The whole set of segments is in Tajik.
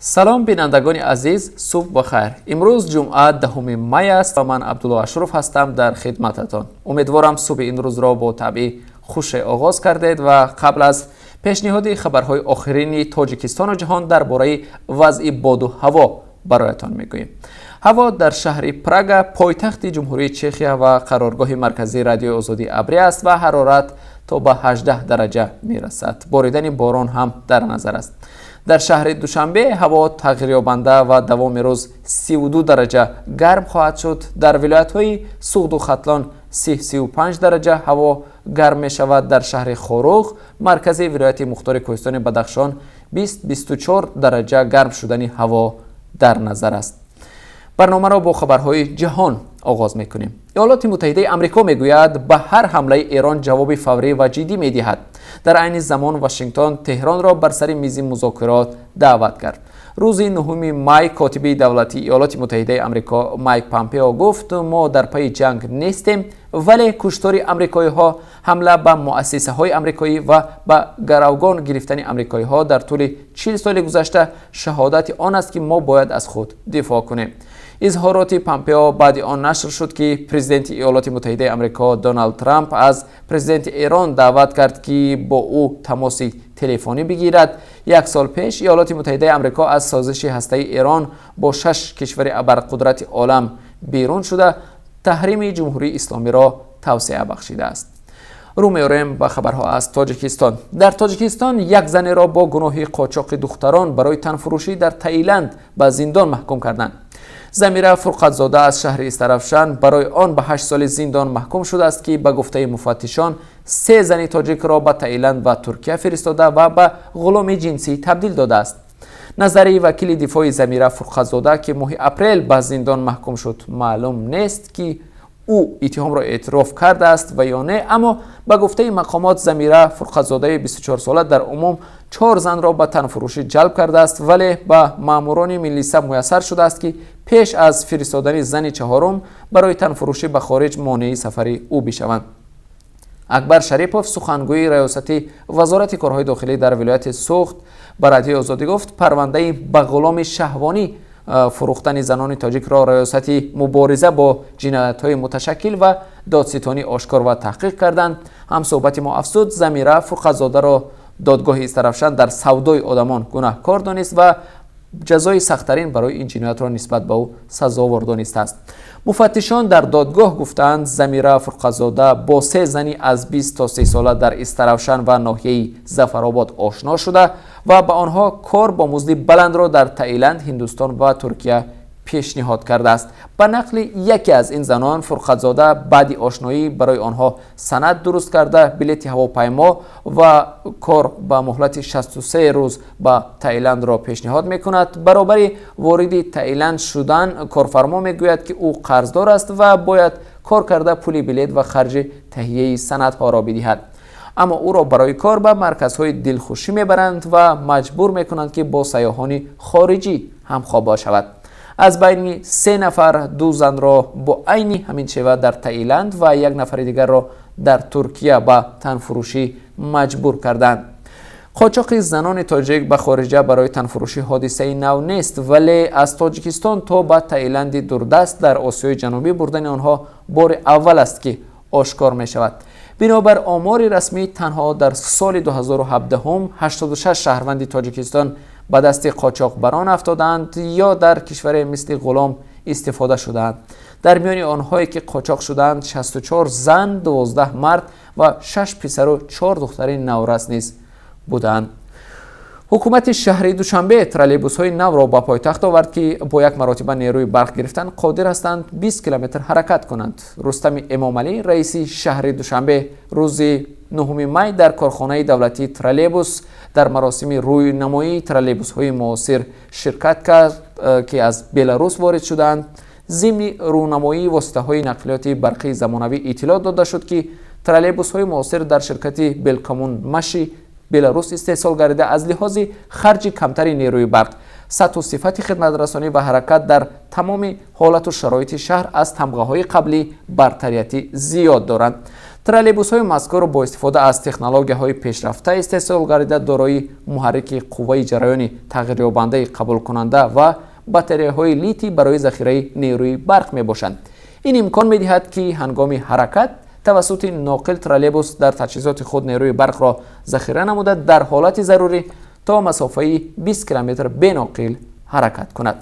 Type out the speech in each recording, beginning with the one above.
Салом, бинандагони азиз, субҳ бахайр. Имрӯз ҷумъа, 10 май аст ва ман Абдулло Ашуров ҳастам дар хидмататон. Умедворам, субҳи ин рӯзро бо табъи хуше оғоз кардед ва қабл аз пешниҳоди хабарҳои охирини Тоҷикистону ҷаҳон дар бораи вазъи боду ҳаво бароятон мегӯем. Ҳаво дар шаҳри Прага, пойтахти Ҷумҳурии Чехия ва қароргоҳи марказии Радиои Озодӣ, абрӣ аст ва ҳарорат то ба 18 дараҷа мерасад. Боридани борон ҳам дар назар аст. Дар шаҳри Душанбе ҳаво тағйирёбанда ва давоми рӯз 32 дараҷа гарм хоҳад шуд. Дар вилоятҳои Суғду Хатлон 35 дараҷа ҳаво гарм мешавад. Дар шаҳри Хоруғ, маркази вилояти мухтори Кӯҳистони Бадахшон, 24 дараҷа гарм шудани ҳаво дар назар аст. Барномаро бо хабарҳои ҷаҳон оғоз мекунем. Иёлоти Муттаҳидаи Амрико мегӯяд, ба ҳар ҳамлаи Эрон ҷавоби фаврӣ ва ҷиддӣ медиҳад. Дар айни замон Вашингтон Теҳронро бар сари мизи музокирот даъват кард. Рӯзи 9 май котиби давлатии Иёлоти Муттаҳидаи Амрико Майк Помпео гуфт: «Мо дар пайи ҷанг нестем, вале куштори амрикоиҳо, ҳамла ба муассисаҳои амрикоӣ ва ба гаравгон гирифтани амрикоиҳо дар тӯли 40 соли гузашта шаҳодати он аст, ки мо бояд аз худ дифоъ кунем». Изҳороти Помпео баъди он нашр шуд, ки президенти Иёлоти Муттаҳидаи Амрико Доналд Трамп аз президенти Эрон даъват кард, ки бо ӯ тамоси телефонӣ бигирад. Як сол пеш Иёлоти Муттаҳидаи Амрико аз созиши ҳастаи Эрон бо шаш кишвари абарқудрати олам берун шуда, таҳрими Ҷумҳурии Исломиро тавсеа бахшидааст. Рӯ меорем ба хабарҳо аз Тоҷикистон. Дар Тоҷикистон як занеро бо гуноҳи қочоқи духтарон барои танфурӯшӣ дар Таиланд ба зиндон маҳкум карданд. Замира Фурқатзода аз шаҳри Истаравшан барои он ба 8 соли зиндон маҳкум шудааст, ки ба гуфтаи муфаттишон се зани тоҷикро ба Таиланд ва Туркия фиристода ва ба ғуломи ҷинсӣ табдил додааст. Назари вакили дифои Замира Фурқатзода, ки моҳи апрел ба зиндон маҳкум шуд, маълум нест, ки ӯ иттиҳомро эътироф кардааст ва ё не, аммо ба гуфтаи мақомот Замира Фурқатзодаи 24сола дар умум чор занро ба танфурӯшӣ ҷалб кардааст, вале ба маъмурони милиса муяссар шудааст, ки пеш аз фиристодани зани чаҳорум барои танфурӯшӣ ба хориҷ монеи сафари ӯ бишаванд. Акбар Шарипов, сухангӯи раёсати Вазорати корҳои дохилӣ дар вилояти Суғд, ба Радиои Озодӣ гуфт, парвандаи ба ғуломи шаҳвонӣ фурӯхтани занони тоҷикро раёсати мубориза бо ҷиноятҳои муташаккил ва додситонӣ ошкор ва таҳқиқ карданд. Ҳамсӯҳбати мо афзуд, Замира Фурқатзодаро додгоҳи Истаравшан дар савдои одамон гунаҳкор донист ва ҷазои сахттарин барои ин ҷиноятро нисбат ба ӯ сазовор донистааст. Муфаттишон дар додгоҳ гуфтаанд, Замира Фурқатзода бо се зани аз 20 то 30 сола дар Истаравшан ва ноҳияи Зафаробод ошно шуда ва ба онҳо кор бо музди баландро дар Таиланд, Ҳиндустон ва Туркия пешниҳод кардааст. Ба нақли яке аз ин занон, Фурқатзода баъди ошноӣ барои онҳо санад дуруст карда, билети ҳавопаймо ва кор ба муҳлати 63 рӯз ба Таиландро пешниҳод мекунад. Баробари вориди Таиланд шудан корфармо мегӯяд, ки ӯ қарздор аст ва бояд кор карда пули билет ва харҷи таҳияи санадҳоро бидиҳад, аммо ӯро барои кор ба марказҳои дилхушӣ мебаранд ва маҷбур мекунанд, ки бо сайёҳони хориҷӣ ҳамхоба шавад. Аз байни се нафар ду занро бо айни ҳамин шева дар Таиланд ва як нафари дигарро дар Туркия ба танфурӯшӣ маҷбур карданд. Қочоқи занони тоҷик ба хориҷа барои танфурӯшӣ ҳодисаи нав нест, вале аз Тоҷикистон то ба Таиланди дурдаст дар Осиёи Ҷанубӣ бурдани онҳо бори аввал аст, ки ошкор мешавад. Бинобар омори расмӣ, танҳо дар соли 2017 86 шаҳрванди Тоҷикистон ба дасти қочоқбарон афтодаанд ё дар кишваре мисли ғулом истифода шудаанд. Дар миёни онҳое ки қочоқ шудаанд, 64 зан, 12 мард ва 6 писару 4 духтари наврас низ буданд. Ҳукумати шаҳри Душанбе троллейбусҳои навро ба пойтахт овард, ки бо як маротиба нерӯи барқ гирифтан қодир ҳастанд 20 километр ҳаракат кунанд. Рустами Эмомалӣ, раиси шаҳри Душанбе, рӯзи 9 май дар корхонаи давлатии троллейбус дар маросими рӯйнамоии троллейбусҳои муосир ширкат кард, ки аз Беларус ворид шудаанд. Зимни рӯнамоии воситаҳои нақлиёти барқии замонавӣ иттилоъ дода шуд, ки троллейбусҳои муосир дар ширкати Белкоммунмаши Беларус истеҳсол гардида, аз лиҳози харҷи камтари нерӯи барқ, сатҳу сифати хидматрасонӣ ва ҳаракат дар тамоми ҳолату шароити шаҳр аз тамғаҳои қаблӣ бартарияти зиёд доранд. Троллейбусҳои мазкур бо истифода аз технологияҳои пешрафта истеҳсол гардида, дорои муҳаррики қувваи ҷараёни тағйирёбандаи қабулкунанда ва батареяҳои литий барои захираи нерӯи барқ мебошанд. Ин имкон медиҳад, ки ҳангоми ҳаракат тавассути ноқил троллейбус дар таҷҳизоти худ нерӯи барқро захира намуда, дар ҳолати зарурӣ то масофаи 20 километр беноқил ҳаракат кунад.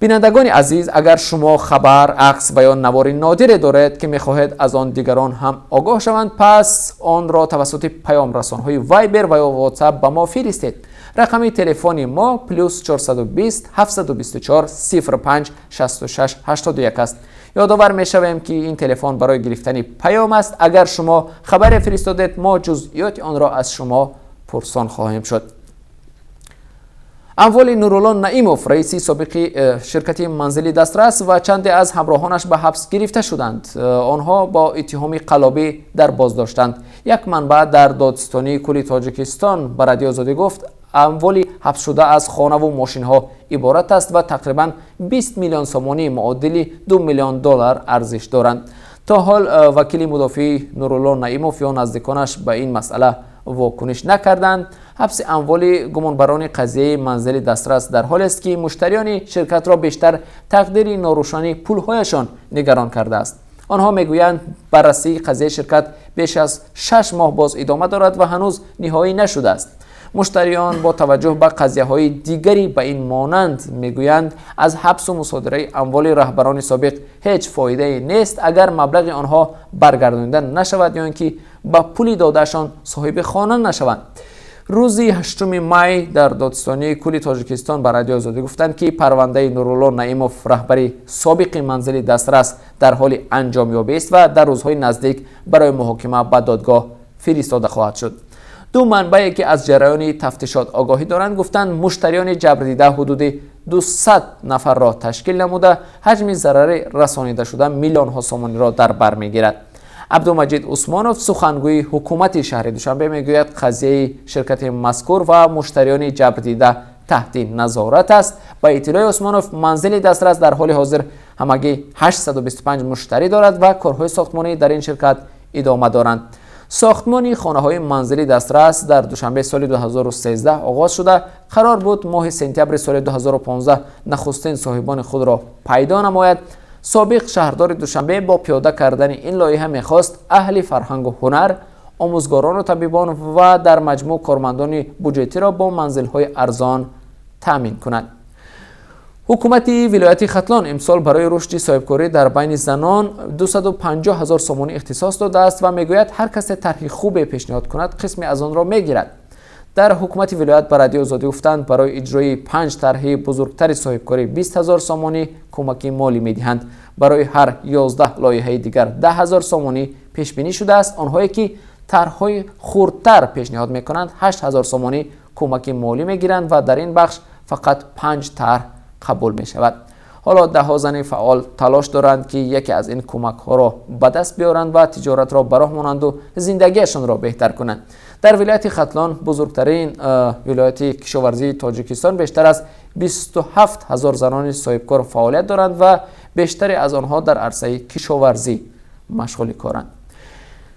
Бинандагони азиз, агар шумо хабар, акс ва ё навори нодире доред, ки мехоҳед аз он дигарон ҳам огоҳ шаванд, пас онро тавассути паёмрасонҳои Вайбер ва ё Ватсап ба мо фиристед. Рақами телефони мо +420 724 05 66 81 аст. Ёдовар мешавем, ки ин телефон барои гирифтани паём аст. Агар шумо хабаре фиристодед, мо ҷузъиёти онро аз шумо пурсон хоҳем шуд. Амволи Нурулло Наимов, раиси собиқи ширкати Манзили Дастрас, ва чанде аз ҳамроҳонаш ба ҳабс гирифта шуданд. Онҳо бо иттиҳоми қаллобӣ дар боздоштанд. Як манбаъ дар Додситонии кулли Тоҷикистон ба Радиои Озодӣ гуфт, амволи ҳабсшуда аз хонаву мошинҳо иборат аст ва тақрибан 20 миллион сомонӣ, муодили 2 миллион доллар, арзиш доранд. То ҳол вакили мудофии Нурулло Наимов ё наздиконаш ба ин масъала вокуниш накарданд. Ҳабси амволи гумонбарони қазияи Манзили Дастрас дар ҳолест, ки муштариёни ширкатро бештар тақдири норӯшани пулҳояшон нигарон кардааст. Онҳо мегӯянд, баррасии қазияи ширкат беш аз 6 моҳ боз идома дорад ва ҳанӯз ниҳоӣ нашудааст. Муштариён бо таваҷҷӯҳ ба қазияҳои дигари ба ин монанд мегӯянд, аз ҳабсу мусодираи амволи раҳбарони собиқ ҳеҷ фоидае нест, агар маблағи онҳо баргардонида нашавад ё ин ки ба пули додаашон соҳиби хона нашаванд. Рӯзи 8 май дар Додситонии кулли Тоҷикистон ба Радиои Озодӣ гуфтанд, ки парвандаи Нурулло Наимов, раҳбари собиқи Манзили Дастрас, дар ҳоли анҷомёбист ва дар рӯзҳои наздик барои муҳокима ба додгоҳ фиристода хоҳад шуд. Ду манбае, ки аз ҷараёни тафтишот огоҳӣ доранд, гуфтанд, муштариёни ҷабрдида ҳудуди 200 нафарро ташкил намуда, ҳаҷми зарари расонидашуда миллионҳо сомониро дар бар мегирад. Абдумаҷид Усмонов, сухангӯи ҳукумати шаҳри Душанбе, мегӯяд, қазияи ширкати мазкур ва муштариёни ҷабрдида таҳти назорат аст. Ба иттилои Усмонов, Манзили Дастрас дар ҳоли ҳозир ҳамагӣ 825 муштарӣ дорад ва корҳои сохтмонӣ дар ин ширкат идома доранд. Сохтмони хонаҳои Манзили Дастрас дар Душанбе соли 2013 оғоз шуда, қарор буд моҳи сентябри соли 2015 нахустин соҳибони худро пайдо намояд. Собиқ шаҳрдори Душанбе бо пиёда кардани ин лоиҳа мехост аҳли фарҳангу ҳунар, омӯзгорону табибон ва дар маҷмӯъ кормандони буҷетиро бо манзилҳои арзон таъмин кунад. Ҳукумати вилояти Хатлон имсол барои рушди соҳибкорӣ дар байни занон 250 ҳазор сомонӣ ихтисос додааст ва мегӯяд, ҳар касе тарҳи хубе пешниҳод кунад, қисме аз онро мегирад. Дар ҳукумати вилоят ба Радиои Озодӣ гуфтанд, барои иҷрои панҷ тарҳи бузургтари соҳибкорӣ 20 ҳазор сомонӣ кӯмаки молӣ медиҳанд. Барои ҳар 11 лоиҳаи дигар 10 ҳазор сомонӣ пешбинӣ шудааст. Онҳое, ки тарҳҳои хурдтар пешниҳод мекунанд, 8 ҳазор сомонӣ кӯмаки молӣ мегиранд ва дар ин бахш фақат панҷ тарҳ қабул мешавад. Ҳоло даҳҳо зани фаъол талош доранд, ки яке аз ин кӯмакҳоро ба даст биёранд ва тиҷоратро ба роҳ монанду зиндагиашонро беҳтар кунанд. Дар вилояти Хатлон, бузургтарин вилояти кишоварзии Тоҷикистон, бештар аз 27 ҳазор занони соҳибкор фаъолият доранд ва бештаре аз онҳо дар арсаи кишоварзӣ машғули коранд.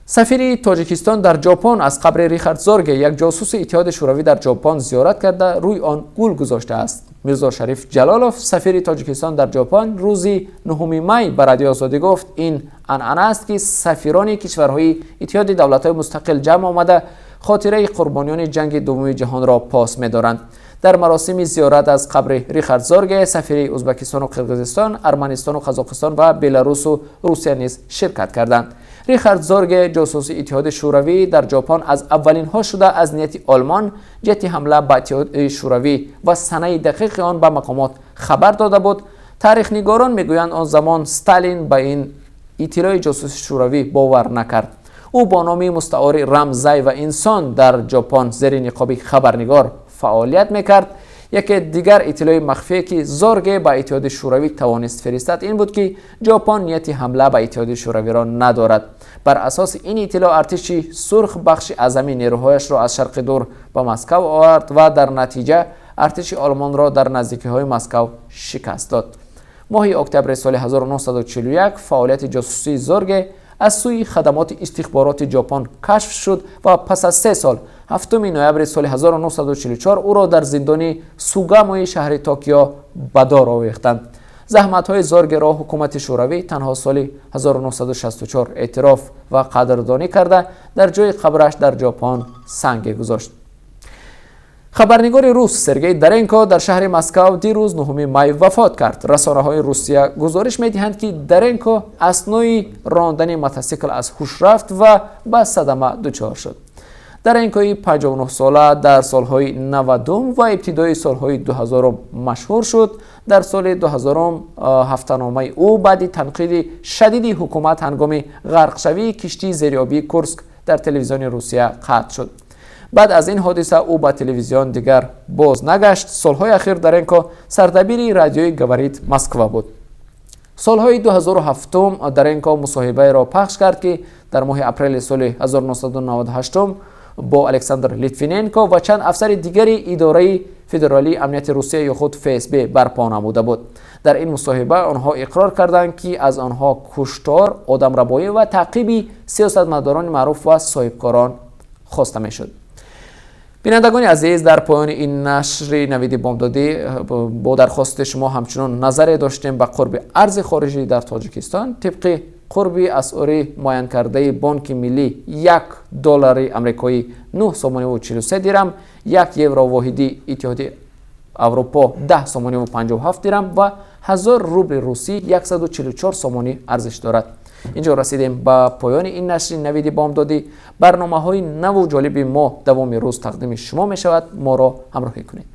Сафири Тоҷикистон дар Ҷопон аз қабри Рихард Зорге, як ҷосуси Иттиҳоди Шӯравӣ дар Ҷопон, зиёрат карда, рӯи он гул гузоштааст. Мирзо Шариф Ҷалолов, сафири Тоҷикистон дар Ҷопон, рӯзи 9 май ба Радиои Озодӣ гуфт, ин анъана аст, ки сафирони кишварҳои Иттиҳоди Давлатҳои Мустақил ҷамъ омада, хотираи қурбониёни Ҷанги Дуввуми ҷаҳонро пос медоранд. Дар маросими зиёрат аз қабри Рихард Зорге сафири Ӯзбекистону Қирғизистон, Арманистону Қазоқистон ва Беларусу Русия низ ширкат карданд. Рихард Зорге, ҷосуси Иттиҳоди Шӯравӣ дар Ҷопон, аз аввалинҳо шуда аз нияти Олмон ҷиҳати ҳамла ба Иттиҳоди Шӯравӣ ва санаи дақиқи он ба мақомот хабар дода буд. Таърихнигорон мегӯянд, он замон Сталин ба ин иттилои ҷосуси шӯравӣ бовар накард. Ӯ бо номи мустаори Рамзай ва Инсон дар Ҷопон зери ниқоби хабарнигор фаъолият мекард. Яке дигар иттилои махфие, ки Зорге ба Иттиҳоди Шӯравӣ тавонист фиристад, ин буд, ки Ҷопон нияти ҳамла ба Иттиҳоди Шӯравиро надорад. Бар асоси ин иттилоъ Артиши Сурх бахши аъзами нерӯҳояшро аз Шарқи Дур ба Москав овард ва дар натиҷа артиши Олмонро дар наздикиҳои Москав шикаст дод. Моҳи октябри соли 1941 фаъолияти ҷосусии Зорге Аз сӯи хадамоти истихбороти Ҷопон кашф шуд ва пас аз 3 сол, 7 ноябри соли 1944, ӯро дар зиндони Сугамои шаҳри Токио ба дор овехтанд. Заҳматҳои Зоргеро ҳукумати Шӯравӣ танҳо соли 1964 эътироф ва қадрдонӣ карда, дар ҷои қабраш дар Ҷопон санге гузошт. Хабарнигори рус Сергей Доренко дар шаҳри Москав дирӯз, 9 май, вафот кард. Расонаҳои Русия гузориш медиҳанд, ки Доренко аснои рондани мотосикл аз ҳуш рафт ва ба садама дучор шуд. Доренкои 59сола дар солҳои 90 ва ибтидои солҳои 2000 машҳур шуд. Дар соли 2000 ҳафтаномаи ӯ баъди танқиди шадиди ҳукумат ҳангоми ғарқшавии киштии зериобии «Курск» дар телевизиони Русия қатъ шуд. Баъд аз ин ҳодиса ӯ ба телевизион дигар боз нагашт. Солҳои ахир Доренко сардабири радиои «Говорит Москва» буд. Солҳои 2007 Доренко мусоҳибаеро пахш кард, ки дар моҳи апрели соли 1998 бо Александр Литвиненко ва чанд афсари дигари Идораи федералии амнияти Русия ё худ ФСБ барпо намуда буд. Дар ин мусоҳиба онҳо иқрор карданд, ки аз онҳо куштор, одамрабоӣ ва таъқиби сиёсатмадорони маъруф ва соҳибкорон хоста мешуд. Бинандагони азиз, дар поёни ин нашри «Навиди бомдодӣ» бо дархости шумо ҳамчунон назаре доштем ба қурби арзи хориҷӣ дар Тоҷикистон. Тибқи қурби асъори муайянкардаи Бонки Миллӣ, 1 доллари амрикоӣ 9 сомониву 43 дирам, 1 евро воҳиди Иттиҳоди Аврупо 10 сомониву 57 дирам ва 1000 рубли русӣ 144 сомонӣ арзиш дорад. Инҷо расидем ба поёни ин нашри «Навиди бомдодӣ». Барномаҳои наву ҷолиби мо давоми рӯз тақдими шумо мешавад. Моро ҳамроҳӣ кунед.